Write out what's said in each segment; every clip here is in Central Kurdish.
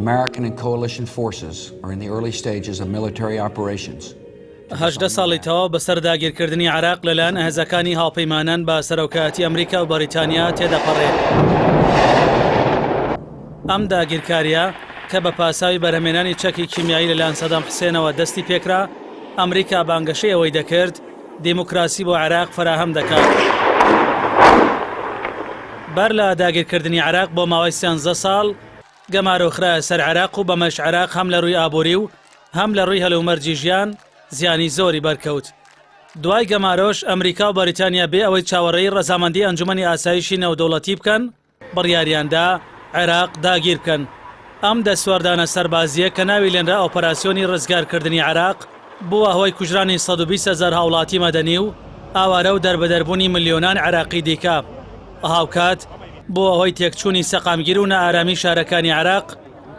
American and coalition forces are in the early stages of military operations. 18 ساڵی تەواو بەسەر داگیرکردنی عێراق لەلایەن هێزەکانی هاوپەیمانان بە سەرۆکایەتی ئەمریکا و بەریتانیا تێدەپەڕێ. ئەم داگیرکارییە کە بە پاساوی بەرهەمێنانی چەکی کیمیایی لەلایەن سەدام حسێنەوە دەستی پێکرا، ئەمریکا بانگەشەی ئەوەی دەکرد دیموکراسی بۆ عێراق فەراهەم دەکات. بەر لە داگیرکردنی عێراق بۆ ماوەی سیانزە ساڵ گەمارۆ خرایە سەر عێراق و بەمەش عێراق هەم لە رووی ئابووری و هەم لە رووی هەلومەرجی ژیان زیانی زۆری بەرکەوت. دوای گەمارۆش ئەمریکا و بەریتانیا بێ ئەوەی چاوەڕێی رەزامەندی ئەنجومەنی ئاسایشی نێودەوڵەتی بکەن، بڕیاریاندا عێراق داگیر بکەن. ئەم دەستوەردانە سەربازییە کە ناوی لێنرا ئۆپەراسیۆنی ڕزگارکردنی عێراق، بووە هۆی کوژرانی 120 هەزار هاوڵاتی مەدەنی و ئاوارە و دەربەدەربوونی ملیۆنان عێراقی دیکە. هاوکات بووە هۆی تێکچوونی سەقامگیر و نائارامی شارەکانی عێراق،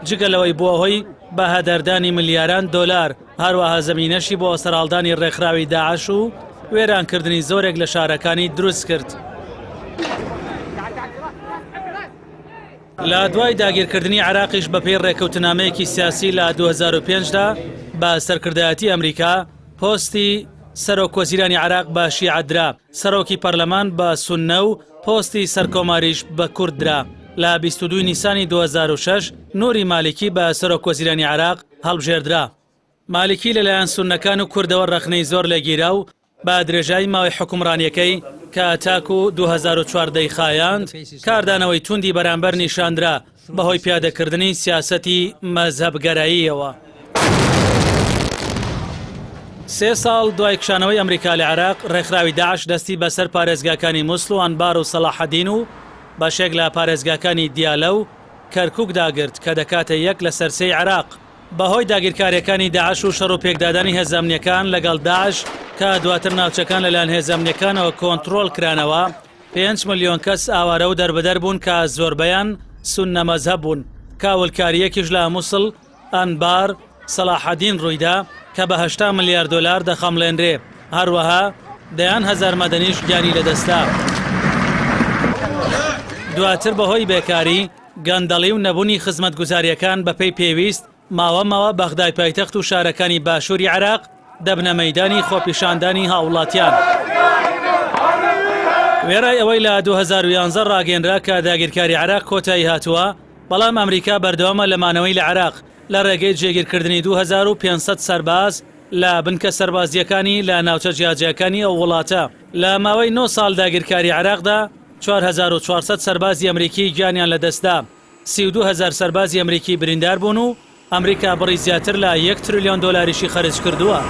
جگە لەوەی بووە هۆی بەهەدەردانی ملیاران دۆلار، هەروەها زەمینەشی بۆ سەرهەڵدانی ڕێکخراوی داعش و وێرانکردنی زۆرێک لە شارەکانی دروستکرد. لە دوای داگیرکردنی عێراقیش بەپێی ڕێکەوتنامەیەکی سیاسی لە 2005 دا بە سەرکردایەتی ئەمریکا پۆستی سەرۆک وەزیرانی عێراق بە شیعە درا، سەرۆکی پەرلەمان بە سوننە و پۆستی سەرکۆماریش بە کورد درا. لە 22 نیسانی 2006 نوری مالیکی بە سەرۆک وەزیرانی عێراق هەڵبژێردرا. مالیکی لەلایەن سوننەکان و کوردەوە ڕەخنەی زۆر لێگیرا و بە درێژایی ماوەی حوکمڕانییەکەی کە تاکو 2014 ی خایاند، کاردانەوەی توندی بەرامبەر نیشاندرا بەهۆی پیادەکردنی سیاسەتی مەزهەبگەراییەوە. سێ ساڵ دوای کشانەوەی ئەمریکا لە عێراق، ڕێکخراوی داعش دەستی بەسەر پارێزگاکانی موسڵ و ئەنبار و سەڵاحەدین و بەشێک لە پارێزگاکانی دیالە و کەرکوکدا گرت کە دەکاتە یەک لەسەر سێی عێراق. بەهۆی داگیرکارییەکانی داعش و شەڕ و پێکدادانی هێزە ئەمنییەکان لەگەڵ داعش کە دواتر ناوچەکان لەلایەن هێزە ئەمنییەکانەوە کۆنتڕۆڵ کرانەوە، پێنج ملیۆن کەس ئاوارە و دەربەدەر بوون کە زۆربەیان سوننە مەزهەب بوون. کاولکارییەکیش لە موسڵ، ئەنبار، سەڵاحەدین ڕوویدا کە بە 80 ملیار دۆلار دەخەمڵێنرێ، هەروەها دەیان هەزار مەدەنیش گیانی لەدەستدا. دواتر بەهۆی بێکاری، گەندەڵی و نەبوونی خزمەتگوزارییەکان بەپێی پێویست، ماوە ماوە بەغدای پایتەخت و شارەکانی باشووری عێراق دەبنە مەیدانی خۆپیشاندانی هاوڵاتیان. وێڕای ئەوەی لە 2011 ڕاگەیەنرا کە داگیرکاری عێراق کۆتایی هاتووە، بەڵام ئەمریکا بەردەوامە لە مانەوەی لە عێراق لە ڕێگەی جێگیرکردنی 2500 سەرباز لە بنکە سەربازییەکانی لە ناوچە جیاجیاکانی ئەو وڵاتە. لە ماوەی نۆ ساڵ داگیرکاری عێراقدا 4400 سەربازی ئەمریکی گیانیان لەدەستدا، 32 هەزار سەربازی ئەمریکی بریندار بوون و ئەمریکا بڕی زیاتر لە یەک تریلیۆن دۆلاریشی خەرج کردووە.